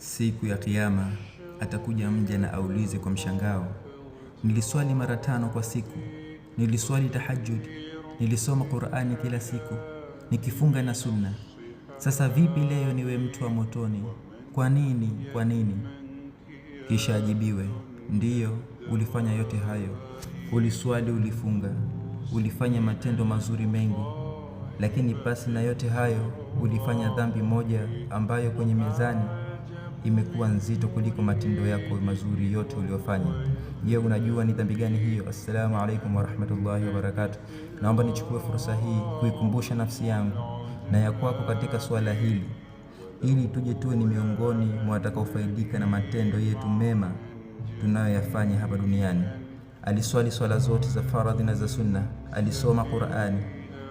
Siku ya Kiyama atakuja mja na aulize kwa mshangao, niliswali mara tano kwa siku, niliswali tahajjud, nilisoma Qur'ani kila siku, nikifunga na sunna. Sasa vipi leo niwe mtu wa motoni? Kwa nini? Kwa nini? Kisha ajibiwe, ndiyo, ulifanya yote hayo, uliswali, ulifunga, ulifanya matendo mazuri mengi, lakini pasi na yote hayo ulifanya dhambi moja ambayo kwenye mizani imekuwa nzito kuliko matendo yako mazuri yote uliyofanya. Je, unajua ni dhambi gani hiyo? Assalamu alaikum warahmatullahi wabarakatuh. Naomba nichukue fursa hii kuikumbusha nafsi yangu na ya kwako katika suala hili, ili tuje tuwe ni miongoni mwa watakaofaidika na matendo yetu mema tunayoyafanya hapa duniani. Aliswali swala zote za faradhi na za sunna, alisoma Qur'ani,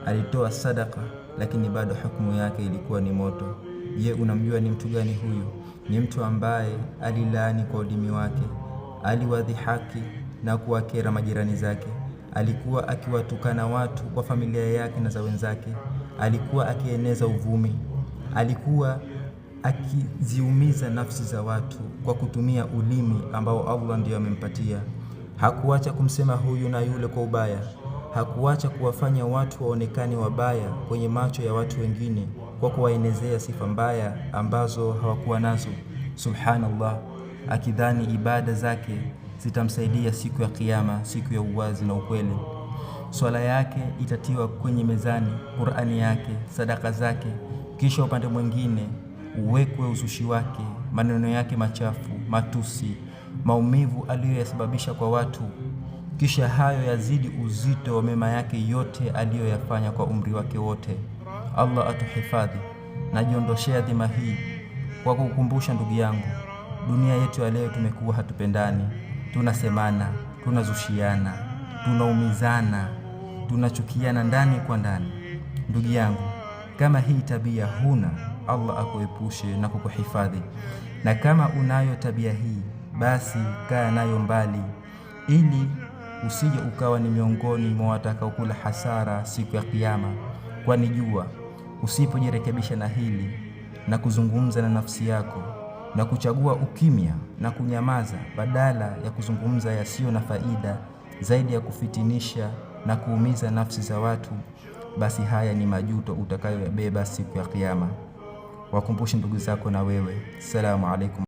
alitoa sadaka, lakini bado hukumu yake ilikuwa ni moto. Je, unamjua ni mtu gani huyu? Ni mtu ambaye alilaani kwa ulimi wake, aliwadhihaki na kuwakera majirani zake, alikuwa akiwatukana watu kwa familia yake na za wenzake, alikuwa akieneza uvumi, alikuwa akiziumiza nafsi za watu kwa kutumia ulimi ambao Allah ndiyo amempatia. Hakuacha kumsema huyu na yule kwa ubaya, hakuacha kuwafanya watu waonekane wabaya kwenye macho ya watu wengine kwa kuwaenezea sifa mbaya ambazo hawakuwa nazo. Subhanallah, akidhani ibada zake zitamsaidia siku ya Kiyama, siku ya uwazi na ukweli. Swala yake itatiwa kwenye mezani, Qur'ani yake, sadaka zake, kisha upande mwingine uwekwe uzushi wake, maneno yake machafu, matusi, maumivu aliyoyasababisha kwa watu, kisha hayo yazidi uzito wa mema yake yote aliyoyafanya kwa umri wake wote. Allah atuhifadhi. Najiondoshea dhima hii kwa kukumbusha ndugu yangu, dunia yetu ya leo tumekuwa hatupendani, tunasemana, tunazushiana, tunaumizana, tunachukiana ndani kwa ndani. Ndugu yangu, kama hii tabia huna, Allah akuepushe na kukuhifadhi, na kama unayo tabia hii, basi kaa nayo mbali, ili usije ukawa ni miongoni mwa watakaokula hasara siku ya Kiyama, kwani jua usipojirekebisha na hili na kuzungumza na nafsi yako na kuchagua ukimya na kunyamaza badala ya kuzungumza yasiyo na faida zaidi ya kufitinisha na kuumiza nafsi za watu, basi haya ni majuto utakayoyabeba siku ya Kiyama. Wakumbushe ndugu zako na wewe. Salamu alaikum.